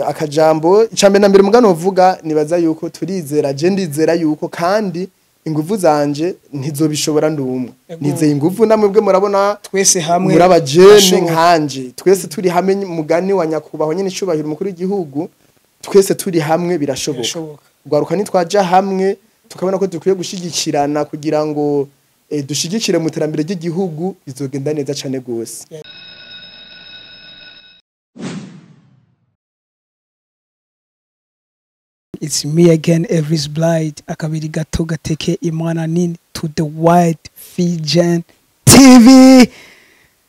Akajambo icambere na mbere mugano uvuga, nibaza yuko turizera, je ndizera yuko kandi inguvu zanje ntizobishobora ndumwe. Nizeye inguvu namwe murabona twese hamwe muri abajene nkanje, twese turi hamwe, mugani wa nyakubahwa nyene icubahiro umukuru w'igihugu, twese turi hamwe birashoboka. Gwaruka nitwaja hamwe tukabona ko dukwiye gushigikirana kugira ngo dushigikire mu terambere ry'igihugu, bizogenda neza cane gose. It's me again, Elvis Blight, akabiri gato gateke imwana nini to the White Vision TV.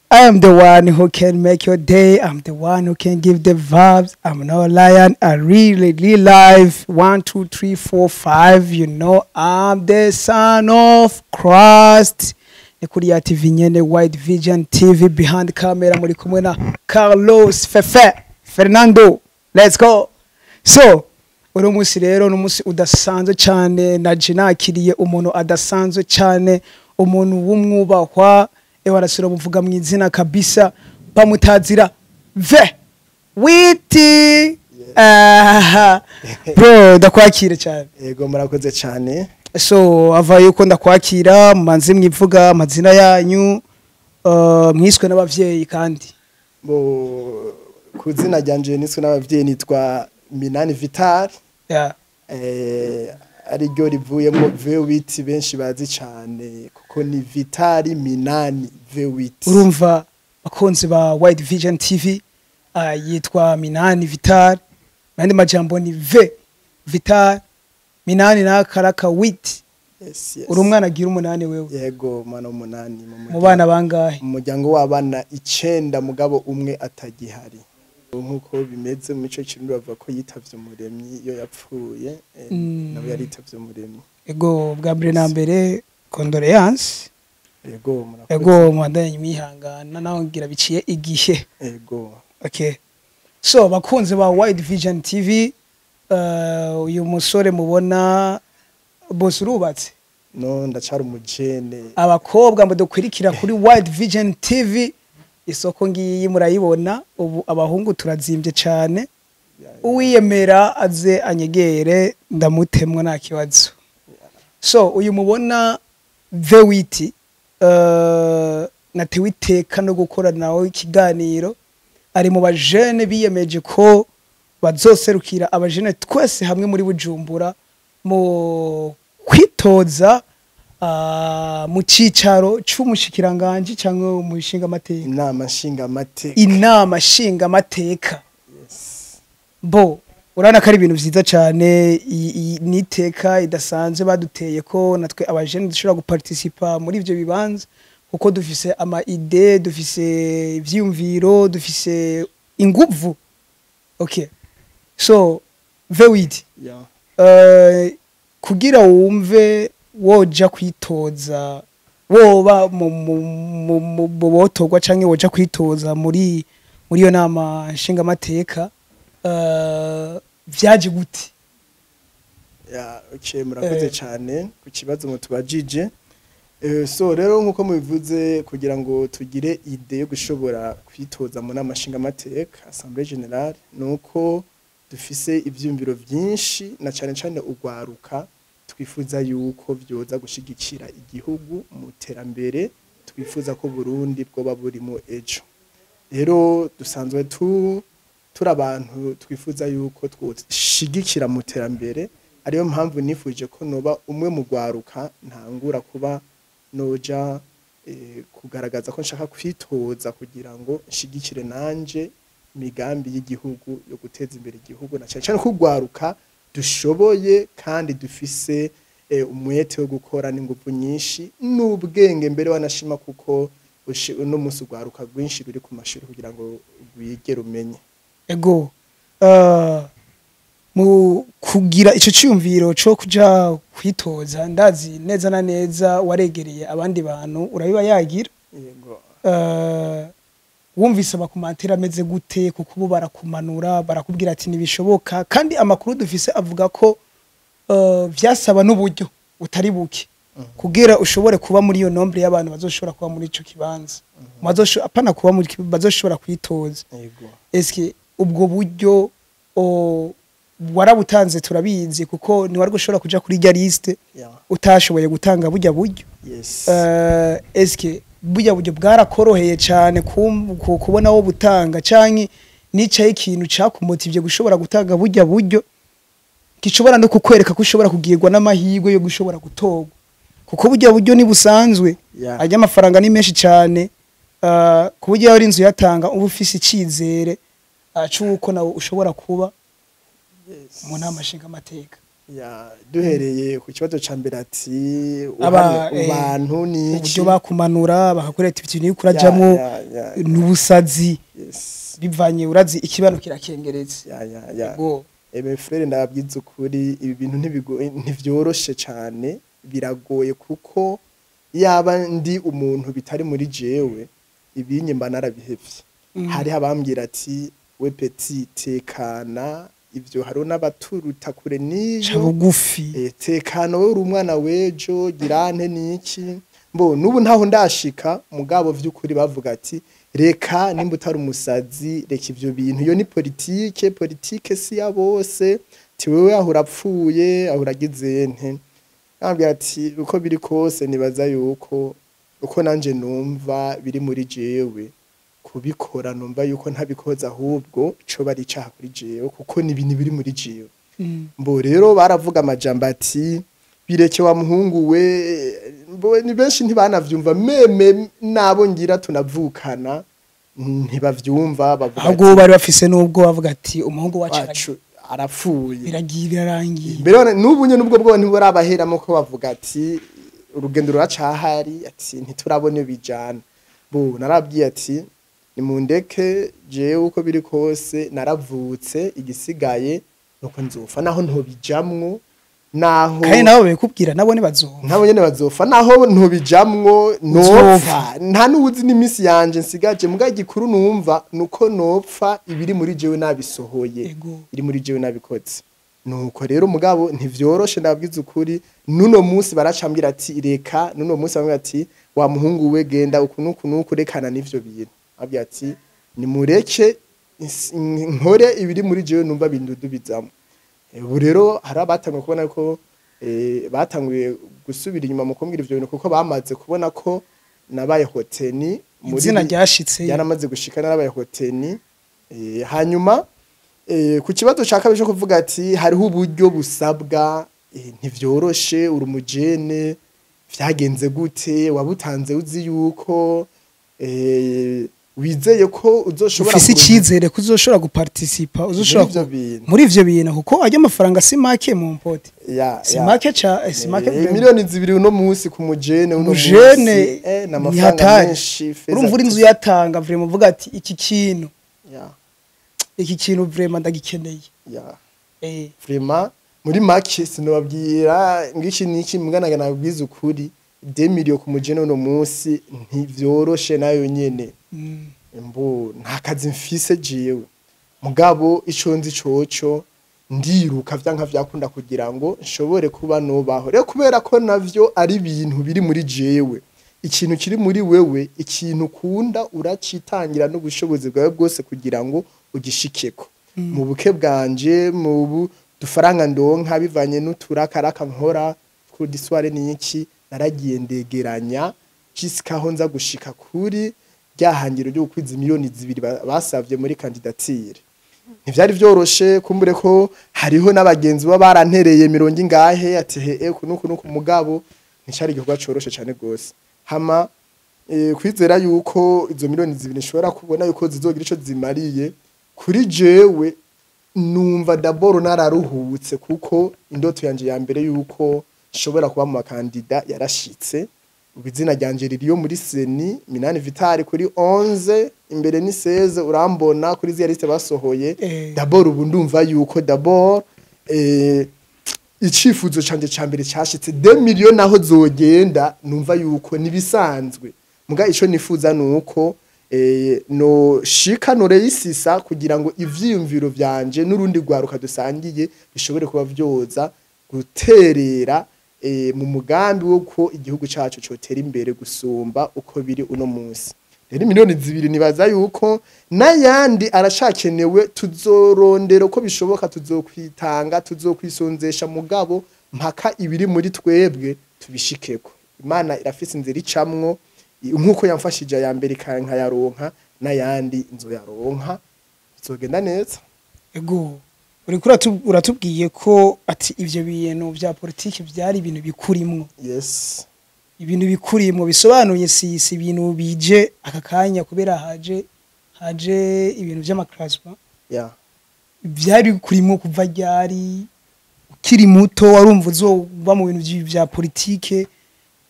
I am the one who can make your day. I'm the one who can give the vibes. I'm no lion. I really, really live. 1, 2, 3, 4, 5. You know, I'm the son of Christ. Ni kuri ya TV nyene, White Vision TV. Behind camera muri kumwe na Carlos Fefe Fernando. Let's go. So, uno munsi rero ni umunsi udasanzwe cyane, naje nakiriye umuntu adasanzwe cyane, umuntu w'umwubahwa, ewe arasura muvuga mu izina kabisa, bamutazira ve witi. Bro, ndakwakira cyane. Yego, murakoze cyane. So ava yuko ndakwakira, mumanze mwivuga amazina yanyu, mwiswe n'abavyeyi kandi. Bo ku zina ryanje niswe n'abavyeyi nitwa Minani Vital. Ariryo rivuyemo V8 benshi bazi cyane, kuko ni Vitali Minani V8. Urumva bakunzi ba White Vision TV, yitwa Minani Vital, nandi majambo ni V Vital Minani na karaka wit. Yes, yes. Uri umwana agira 8 wewe? Yego, mwana 8 mu bana bangahe? Mu muryango w'abana 9, mugabo umwe atagihari. Nkuko bimeze mu mico y'ikirundi bavuga ko yitavye umuremyi iyo yapfuye, nawe yaritavye umuremyi. Ego, bwa mbere na mbere condoléances. Ego, murakoze. Ego, mwandanye mwihangana naho ngira biciye igihe. Ego. Okay. So bakunze ba White Vision TV, uyu musore mubona bose urubatse? No, ndacara umujene. Abakobwa mudukwirikira kuri White Vision TV, isoko ngiyi murayibona, ubu abahungu turazimbye cyane. Uwiyemera aze anyegere ndamutemwa nta kibazo. So uyu mubona V8, natewe iteka no gukora nawe ikiganiro, ari mu bajene biyemeje ko bazoserukira abajene twese hamwe muri Bujumbura mu kwitoza mu cicaro c'umushikiranganje cyangwa mu nshinga mateka, inama nshinga mateka, inama nshinga mateka. Yes. Bo urana ko ari ibintu vyiza cyane, niteka idasanzwe baduteye ko natwe abajene dushobora guparticipa muri ivyo bibanza, kuko dufise ama idée, dufise ivyiyumviro, dufise inguvu. Okay. So V8, yeah. Kugira wumve woja kwitoza, woba mu botorwa canke woja kwitoza muri iyo nama nshinga mateka, vyaje gute? Ya, okay, murakoze cyane ku kibazo mutubajije. So rero nkuko mubivuze, kugira ngo tugire idée yo gushobora kwitoza mu nama nshinga mateka, Assemblée Générale, nuko dufise ivyumviro vyinshi na cane cane ugwaruka twifuza yuko vyoza gushigikira igihugu mu terambere, twifuza ko Burundi bwoba burimo ejo. Rero dusanzwe turi abantu twifuza yuko twoshigikira mu terambere, ariyo mpamvu nifuje ko noba umwe mu gwaruka ntangura kuba noja kugaragaza ko nshaka kwitoza kugira ngo nshigikire nanje migambi y'igihugu yo guteza imbere igihugu, na cyane cyane kugwaruka dushoboye kandi dufise umwete wo gukora n'ingufu nyinshi n'ubwenge mbere wanashima, kuko uno munsi ugwaruka rwinshi ruri ku mashuri kugira ngo rwige rumenye. Ego, mu kugira ico cyumviro cyo kuja kwitoza, ndazi neza na neza waregereye abandi bantu urabiba yagira. Yego. Wumvise abakomantera ameze gute? Kuko ubu barakumanura barakubwira ati ntibishoboka, kandi amakuru dufise avuga ko vyasaba n'uburyo utari buke kugira ushobore kuba muri iyo nombre y'abantu bazoshobora kuba muri ico kibanza, bazoshobora apana kuba muri bazoshobora kwitoza. Yego. Eske ubwo buryo Warabutanze turabizi, kuko ntiwari gushobora kuja kuri irya liste utashoboye gutanga burya buryo. Eske burya buryo bwarakoroheye cyane kubona wo butanga, canke nicaye ikintu cakumotivye gushobora gutanga burya buryo gishobora no kukwereka ko ushobora kugirwa n'amahirwe yo gushobora gutorwa? Kuko burya buryo ni busanzwe, ajya amafaranga ni menshi cyane, ku buryo iyo ari inzu yatanga uba ufise icizere c'uko nawe ushobora kuba mu nama nshingamateka. Ya, duhereye ku kibazo ca mbere ati abantu ni iki? Uburyo bakumanura bakakureta ibintu yuko urajamwo n'ubusazi, bivanye urazi ikibano kirakengeretse. Ya. Ubwo Ebe frère, ndababwiza ukuri, ibi bintu ntivyoroshe cyane, biragoye, kuko yaba ndi umuntu bitari muri jewe, ibinye mba narabihevye. Hariho abambwira ati: "We petit, tekana, ivyo hariho n'abaturuta kure ca n'iyo bugufi. Tekana, wowe uri umwana w'ejo, girante niki." Mbo nubu ntaho ndashika, mugabo vy'ukuri bavuga ati: "Reka, nimba utari umusazi, reka ivyo bintu, iyo ni politike, politike si ya bose, ti wewe aho urapfuye, aho uragize nte." Nabwira ati uko biri kose nibaza yuko uko nanje numva biri muri jewe kubikora, numva yuko ntabikoza ahubwo ico bari icaha kuri jewe, kuko ni ibintu biri muri jewe. Mbo rero baravuga amajambo ati: "Bireke wa muhungu we." Mbo ni benshi ntibanavyumva, même nabo ngira tunavukana ntibavyumva, bavuga Ahubwo ati bari bafise n'ubwo bavuga ati: "Umuhungu wacu wacu arapfuye." Biragiye, birarangiye. Mbere n'ubu nyene ubwo bwo ntiburabaheramo, ko bavuga ati: "Urugendo ruracahari," ati: "Ntiturabona iyo bijana." Bo narabwiye ati: "Nimundeke, jewe uko biri kose naravutse, igisigaye nuko nzofa, naho ntobijamwo, naho." Kandi nabo babikubwira, nabo ntibazumva. Nabo nyene bazofa, naho ntobijamwo nopfa, nta n'uwuzi n'imisi yanje nsigaje, muga igikuru numva nuko nopfa ibiri muri jewe nabisohoye, iri muri jewe nabikoze. Nuko rero mugabo ntivyoroshe, ndabwiza ukuri, nuno munsi baracambwira ati: "Reka." Nuno munsi bambwira ati: "Wa muhungu we, genda uku nuku nuku, rekana n'ivyo bintu." Abwira ati: "Nimureke nkore ibiri muri jewe numva bindudubizamo." Ubu rero hari abatanguye kubona ko batanguye gusubira inyuma mu kumbwira ivyo bintu, kuko bamaze kubona ko nabaye retenu muri Izina ryashitse. Yaramaze gushika, narabaye retenu. Hanyuma ku kibazo ca kabiri cyo kuvuga ati hariho uburyo busabwa, ntivyoroshe, uri umujene, vyagenze gute, wabutanze uzi yuko wizeye ko uzoshobora Ufise icizere ko uzoshobora guparticipa, uzoshobora Muri ivyo bintu. Muri ivyo bintu, kuko ajya amafaranga si make mu mpote, si make ca si make. 2 miliyoni uno munsi ku mujene uno Mujene munsi ni ni amafaranga hatari. menshi feza. Urumva uri inzu yatanga vraiment, uvuga ati iki kintu, iki kintu vraiment ndagikeneye. Vraiment, muri make sinobabwira ngiki niki, muganaga nabwiza ukuri, 2 millions ku mujene uno munsi ntivyoroshe nayo nyene. Mbo nta kazi mfise jewe, mugabo ico nzi coco ndiruka vyanka vyakunda kugira ngo nshobore kuba nubaho. Rero kubera ko navyo ari ibintu biri muri jewe, ikintu kiri muri wewe, ikintu ukunda uracitangira n'ubushobozi bwawe bwose kugira ngo ugishikeko. Mu buke bwanje, mu dufaranga ndonka bivanye n'uturakaraka nkora kuri soirée niki, naragiye ndegeranya jusqu'aho nza gushika kuri ryahangiro ryo gukwiza 2 miliyoni basavye muri candidature. Ntivyari vyoroshe, kumbure ko hariho n'abagenzi baba barantereye mirongo ingahe ati he kunuku nuku, mugabo nticari igikorwa coroshe cane gose. Hama kwizera yuko izo 2 miliyoni nshobora kubona yuko zizogira ico zimariye kuri jewe, numva d'abord nararuhutse, kuko indoto yanje ya mbere yuko nshobora kuba mu bakandida yarashitse. Ubu izina ryanje ririyo muri CENI, Minani Vitali kuri 11 imbere ni 16, urambona kuri ziriya liste basohoye. D'abord ubu ndumva yuko d'abord icifuzo canje ca mbere cashitse. 2 millions naho zogenda, numva yuko nibisanzwe, muga ico nifuza nuko no shika no réussissa kugira ngo ivyiyumviro vyanje n'urundi rwaruka dusangiye bishobore kuba vyoza guterera mu mugambi wo ko igihugu cacu cotera imbere gusumba uko biri uno munsi. Rero 2 miliyoni nibaza yuko n'ayandi arashakenewe, tuzorondera uko bishoboka, tuzokwitanga, tuzokwisonzesha, mugabo mpaka ibiri muri twebwe tubishikeko. Imana irafise inzira icamwo, nkuko yamfashije aya mbere nkayaronka, n'ayandi nzoyaronka, bizogenda neza. Ego, uriko uratubwiye ko ati ivyo bintu vya politiki vyari ibintu bikurimwo. Yes. Ibintu bikurimwo bisobanuye si ibintu bije aka kanya kubera haje ibintu vy'ama classement. Vyari bikurimwo kuva ryari? Ukiri muto warumva uzoba mu bintu vya politike?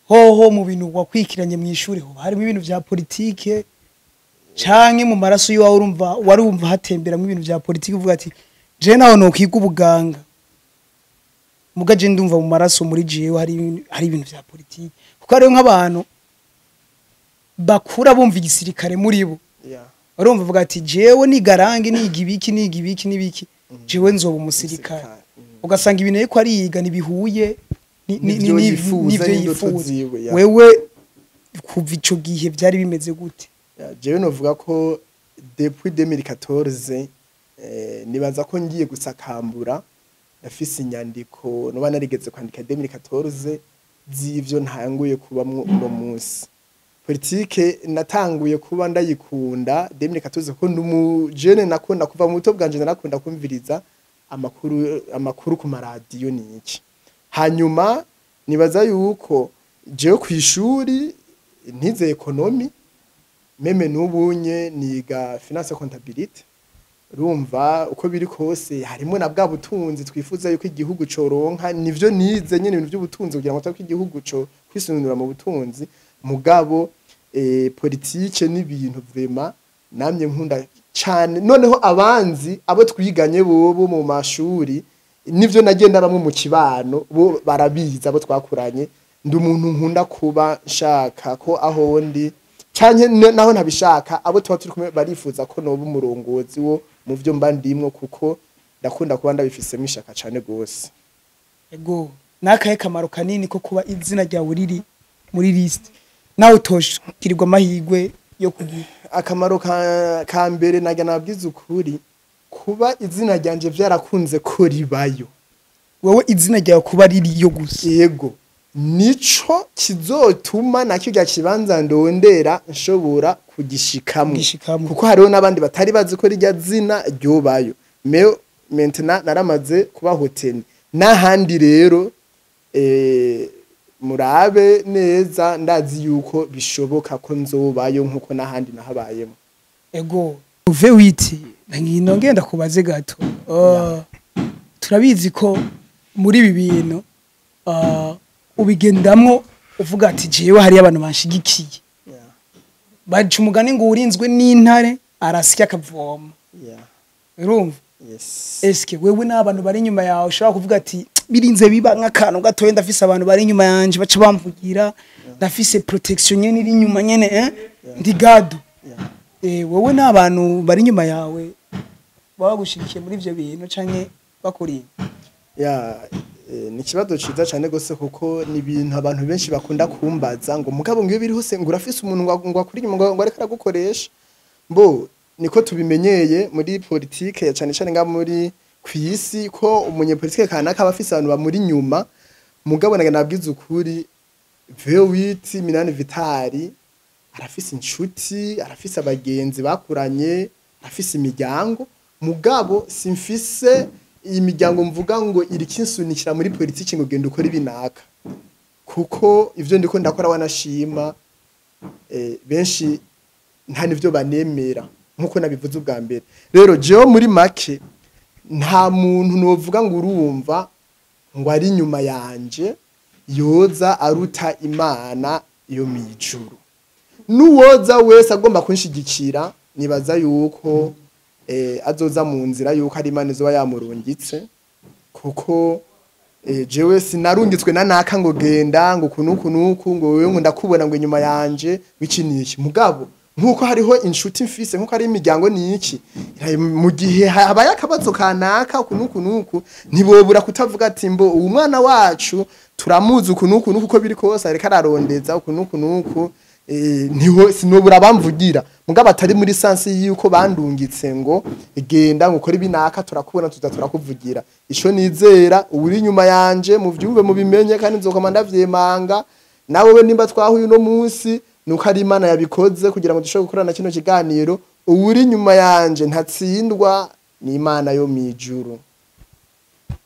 Hoho mu bintu wakwikiranye mu ishuri ho harimo ibintu vya politike, canke mu maraso yiwawe urumva warumva hatemberamwo ibintu vya politike, uvuga ati je naho nokwiga ubuganga, muga je ndumva mu maraso muri jewe hari ibintu vya politike? Kuko hariho nk'abantu bakura bumva igisirikare muri bo, urumva uvuga ati jewe nigarange, niga ibiki, niga ibiki n'ibiki, jewe nzoba umusirikare. Ugasanga ibintu ariko ariga ntibihuye N'ivyo yifuza, n'ivyo n'indoto yifuza. ziwe, ya. Wewe kuva ico gihe vyari bimeze gute? Ya, jewe novuga ko depuis 2014, nibaza ko ngiye gusakambura ndafise inyandiko noba narigeze kwandika 2014 z'ivyo ntanguye kubamwo uno munsi. Politike natanguye kuba ndayikunda 2014, ko ndumujene nakunda kuva mu buto bwanje, narakunda kumviriza amakuru ku maradiyo niki. Hanyuma nibaza yuko jewe kw'ishuri ntize économie, même n'ubunye niga finance, comptabilité. Urumva uko biri kose harimo na bwa butunzi twifuza yuko igihugu coronka, nivyo nize nyene, ibintu by'ubutunzi kugira ngo tuko igihugu co kwisununura mu butunzi. Mugabo politike n'ibintu vraiment namye nkunda cane. Noneho abanzi abo twiganye bobo mu mashuri, nivyo nagenda bamwe mu kibano bo barabizi, abo twakuranye, ndi umuntu nkunda kuba nshaka ko aho ndi canke naho ntabishaka, abo tuba turi kumwe barifuza ko noba umurongozi wo mu vyo mba ndimwo, kuko ndakunda kuba ndabifisemo ishaka cane gose. Ego, nakahe kamaro kanini ko kuba izina ryawe riri muri liste nawe utoshikirirwa amahirwe yo kugira? Akamaro ka mbere, najya nabwiza ukuri, kuba izina ryanje vyarakunze ko ribayo. Wewe izina ryawe kuba ririyo gusa? Yego, nico kizotuma na kirya kibanza ndondera nshobora kugishikamwo. Kugishikamwo. Kuko hariho n'abandi batari bazi ko rirya zina ryobayo. Mais maintenant naramaze kuba hoteni n'ahandi rero, murabe neza, ndazi yuko bishoboka ko nzobayo nkuko n'ahandi nahabayemo. Ego, uve witi ngino ngenda kubaze gato. Turabizi ko muri ibi bintu ubigendamwo uvuga ati jewe hariyo abantu banshigikiye. Baca umugani ngo urinzwe n'intare arasya akavoma. Urumva? Yes. Eske wewe n'abantu bari inyuma yawe ushobora kuvuga ati birinze biba nk'akantu gatoya, ndafise abantu bari inyuma yanje baca bamvugira, ndafise protection nyene iri inyuma nyene, ndi gado? Wowe n'abantu bari inyuma yawe baba bagushigikiye muri ivyo bintu canke bakurinda? Ya, ni ikibazo ciza cyane gose, kuko ni ibintu abantu benshi bakunda kumbaza ngo mugabo ngo iyo biri hose ngo urafise umuntu ngo akuri inyuma, ngo ariko aragukoresha. Mbo niko tubimenyeye muri politike ya cane cane nga muri kwisi, ko umunyepolitike kanaka aba afise abantu bamuri inyuma. Mugabo naga nabwiza ukuri, V8 Minani Vitali arafise inshuti, arafise abagenzi bakuranye, arafise imiryango, mugabo simfise iyi miryango mvuga ngo iri kinsunikira muri politiki ngo genda ukore ibinaka, kuko ivyo ndiko ndakora wanashima, benshi nta nivyo banemera nkuko nabivuze ubwa mbere. Rero jewe muri make nta muntu novuga ngo urumva ngo ari inyuma yanje yoza aruta Imana yo mwijuru. Nuwoza wese agomba kunshigikira, nibaza yuko azoza mu nzira yuko ari Imana izoba yamurungitse, kuko jewe sinarungitswe na naka ngo genda ngo kunuku nuku, ngo wewe ngo ndakubona ngo inyuma yanje wiki niki. Mugabo nkuko hariho inshuti mfise, nkuko hari imiryango niki, mu gihe habaye akabazo kanaka kunuku nuku, ntibobura kutavuga ati mbo uwo mwana wacu turamuzi uku nuku nuku, uko biri kose ariko ararondeza uku nuku nuku. Ntiho sinobura bamvugira, mugabo atari muri sens yuko bandungitse ngo genda ngo ukore ibinaka, turakubona, tuza turakuvugira. Ico nizera, uri inyuma yanje muvyumve, mubimenye, kandi nzokoma ndavyemanga nawe we. Nimba twahuye uno munsi, nuko ari Imana yabikoze kugira ngo dushobore gukorana kino kiganiro. Uri inyuma yanje ntatsindwa, ni Imana yo mwijuru.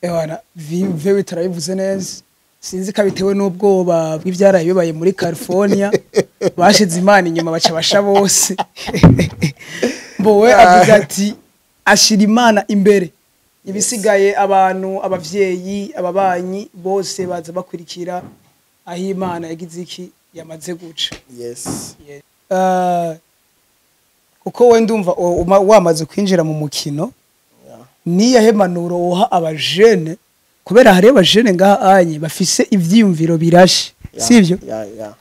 Ewana, vewe turabivuze neza. Sinzi ko bitewe n'ubwoba bw'ibyaraye bibaye muri California, bashize Imana inyuma, baca basha bose. Mbowe avuze ati ashira Imana imbere, ibisigaye abantu, abavyeyi, ababanyi bose baza bakurikira aho Imana yagize iki, yamaze guca. Kuko we ndumva wamaze kwinjira mu mukino, niyahe manuro woha abajene? Kubera hariyo abajene ngaha anye bafise ivyiyumviro birashe, sivyo? Ya.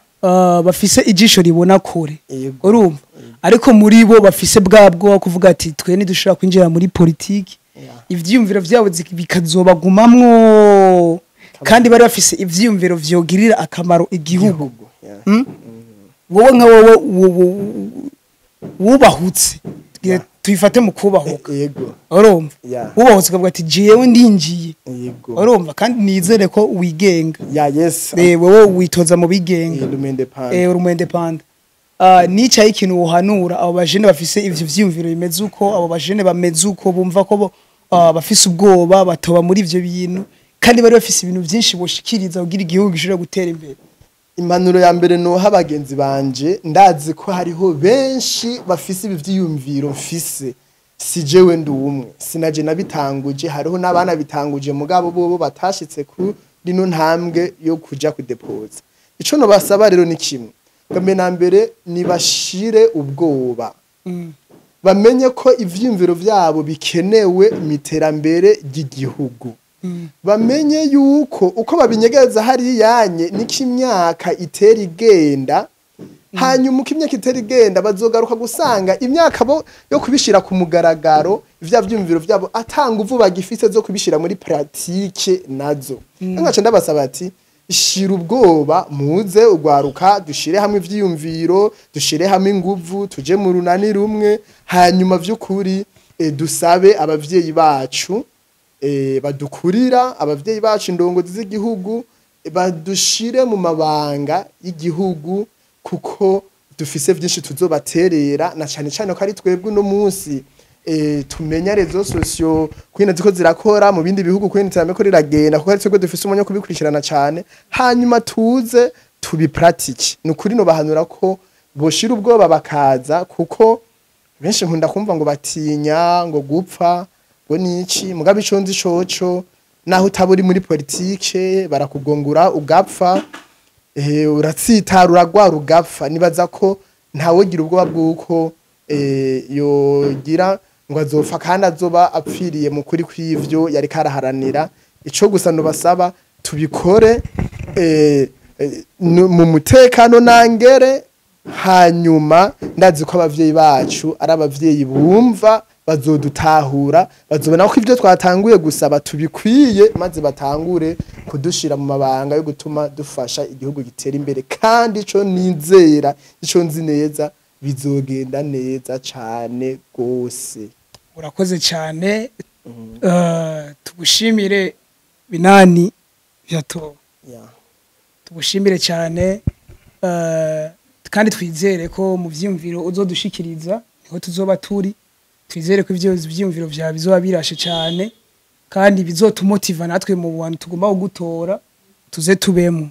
Bafise ijisho ribona kure. Yego. Urumva, ariko muri bo bafise bwa bwoba kuvuga ati twe ntidushobora kwinjira muri politiki. Ivyiyumviro vyabo bikazobagumamwo, kandi bari bafise ivyiyumviro vyogirira akamaro igihugu. Igihugu, yeah. Wowe nka wowe wubahutse, tuyifate mu kubahuka. Yego. Urumva, wubahutse ukavuga ati jewe ndinjiye. Urumva, kandi nizere ko wigenga. Ya, yes. Wowe witoza mu bigenga. Ndi independent. Uri umu independent. Nicaye ikintu wohanura abo bajene bafise ivyo vyiyumviro bimeze uko, abo bajene bameze uko, bumva ko bafise ubwoba batoba muri ivyo bintu, kandi bari bafise ibintu vyinshi boshikiriza kugira igihugu gishobore gutera imbere? Impanuro ya mbere noha bagenzi banje, ndazi ko hariho benshi bafise ibi vyiyumviro mfise. Si jewe ndi umwe, sinaje nabitanguje, hariho n'abana bitanguje, mugabo bobo batashitse ku rino ntambwe yo kuja kudepoza. Ico nobasaba rero ni kimwe: bwa mbere na mbere, nibashire ubwoba, bamenye ko ivyiyumviro vyabo bikenewe mu iterambere ry'igihugu, bamenye yuko uko babinyegereza hariyanye niko imyaka itera igenda. Hanyuma uko imyaka itera igenda, bazogaruka gusanga imyaka bo yo kubishira ku mugaragaro vya vyumviro vyabo atanga uvu bagifise zo kubishira muri pratique nazo. Nkaca ndabasaba ati shira ubwoba, muze ugwaruka, dushire hamwe ivyiyumviro, dushire hamwe inguvu, tuje mu runani rumwe, hanyuma vy'ukuri dusabe abavyeyi bacu, badukurira, abavyeyi bacu, indongozi z'igihugu, badushire mu mabanga y'igihugu, kuko dufise vyinshi tuzobaterera, na cane cane ko ari twebwe uno munsi tumenya réseaux sociaux kwina ziko zirakora mu bindi bihugu, kwina iterambere ko riragenda, kuko ari twebwe dufise umwanya wo kubikurikirana cane, hanyuma tuze tubipratike. Ni ukuri nobahanura ko boshira ubwoba bakaza, kuko benshi nkunda kumva ngo batinya ngo gupfa, ngo niki. Mugabe ico nzi coco, naho utaba uri muri politike, barakugongura ugapfa, uratsitara, uragwara, ugapfa. Nibaza ko ntawogira ubwoba bw'uko yogira ngo azopfa kandi azoba apfiriye mu kuri kw'ivyo yariko araharanira. Ico gusa nobasaba, tubikore mu mutekano nangere. Hanyuma ndazi ko abavyeyi bacu ari abavyeyi bumva, bazodutahura, bazobona ko ivyo twatanguye gusaba tubikwiye, maze batangure kudushira mu mabanga yo gutuma dufasha igihugu gitera imbere. Kandi ico nizera, ico nzi neza, bizogenda neza cane gose. Urakoze cyane. Tugushimire Binani Vyato. Tugushimire cyane, kandi twizere ko mu vyiyumviro uzodushikiriza niho tuzoba turi. Twizere ko ivyo vyiyumviro vyawe bizoba birashe cyane, kandi bizotumotiva natwe mu bantu tugomba kugutora tuze tubemo.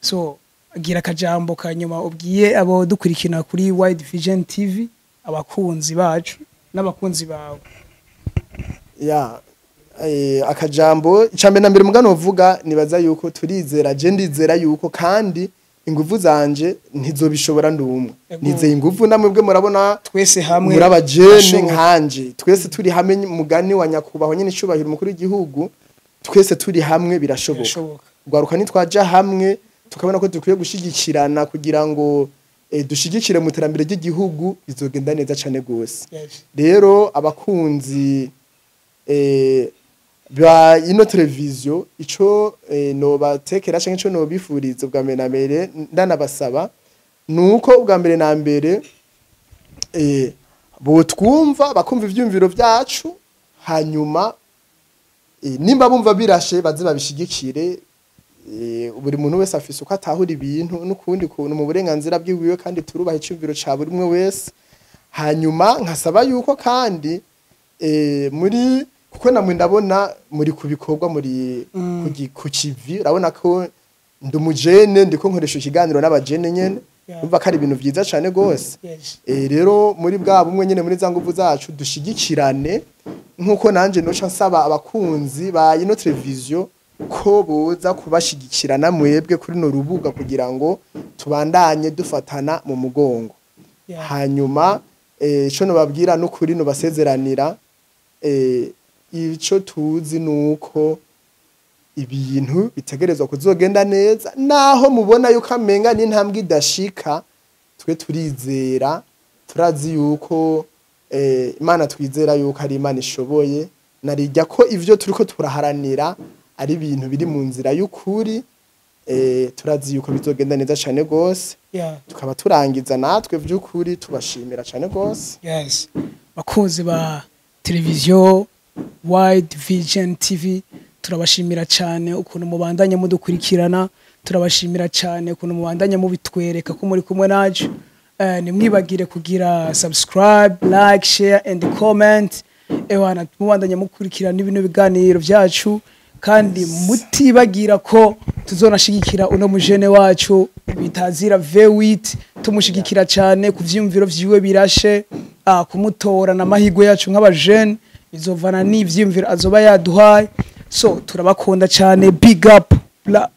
So gira akajambo kanyuma ubwiye abo dukurikirana kuri Wide Vision TV, abakunzi bacu n'abakunzi bawe. Ya, akajambo icambere na mbere mugano uvuga, nibaza yuko turizera, je ndizera yuko kandi inguvu zanje ntizobishobora ndumwe. Nizeye inguvu namwe murabona. Twese hamwe muri abajene turashoboye. Nkanje twese turi hamwe, mugani wa nyakubahwa nyene icubahiro umukuru w'igihugu, twese turi hamwe birashoboka. Birashoboka. Rwaruka, nitwaja hamwe tukabona ko dukwiye gushigikirana kugira ngo dushigikire mu iterambere ry'igihugu, bizogenda neza cane gose. Rero abakunzi ba ino televiziyo, ico nobatekera canke ico nobifuriza bwa mbere na mbere, ndanabasaba Nuko ubwa mbere na mbere botwumva, bakumva ivyumviro vyacu, hanyuma nimba bumva birashe baze babishigikire. Buri muntu wese afise uko atahura ibintu n'ukundi kuntu mu burenganzira bwiwiwe, kandi turubaha iciyumviro ca buri umwe wese. Hanyuma nkasaba yuko kandi muri kuko namwe ndabona muri ku bikorwa, muri ku kivi, urabona ko ndi umujene, ndiko nkoresha ikiganiro n'abajene nyene. Umva ko ari ibintu vyiza cane gose. Rero muri bwa bumwe nyene, muri za nguvu zacu, dushigikirane, nkuko nanje noca nsaba abakunzi ba ino televiziyo ko boza kubashigikirana mwebwe kuri no rubuga kugira ngo tubandanye dufatana mu mugongo. Hanyuma ico nobabwira n'ukuri nobasezeranira, ico tuzi nuko ibintu bitegerezwa kuzogenda neza, naho mubona yuko amenga n'intambwe idashika. Twe turizera, turazi yuko Imana twizera yuko ari Imana ishoboye, narijya ko ivyo turiko turaharanira ari ibintu biri mu nzira y'ukuri. Turazi yuko bizogenda neza cane gose. Tukaba turangiza natwe vy'ukuri tubashimira cane gose. Yes, bakunzi ba televiziyo Wide Vision TV, turabashimira cyane ukuntu mubandanya mudukurikirana, turabashimira cyane ukuntu mubandanya mubitwereka ko muri kumwe nacu. Nimwibagire kugira subscribe, like, share and comment. Ewana, mubandanya mukurikirana n'ibino biganiro byacu, kandi mutibagira ko tuzonashigikira uno mujene wacu bitazira V8, tumushigikira cyane ku vyiyumviro vyiwe birashe. Kumutora na mahigwe yacu nk'abajene bizovana n'ivyiyumviro azoba yaduhaye. So turabakunda cyane, big up. Bla.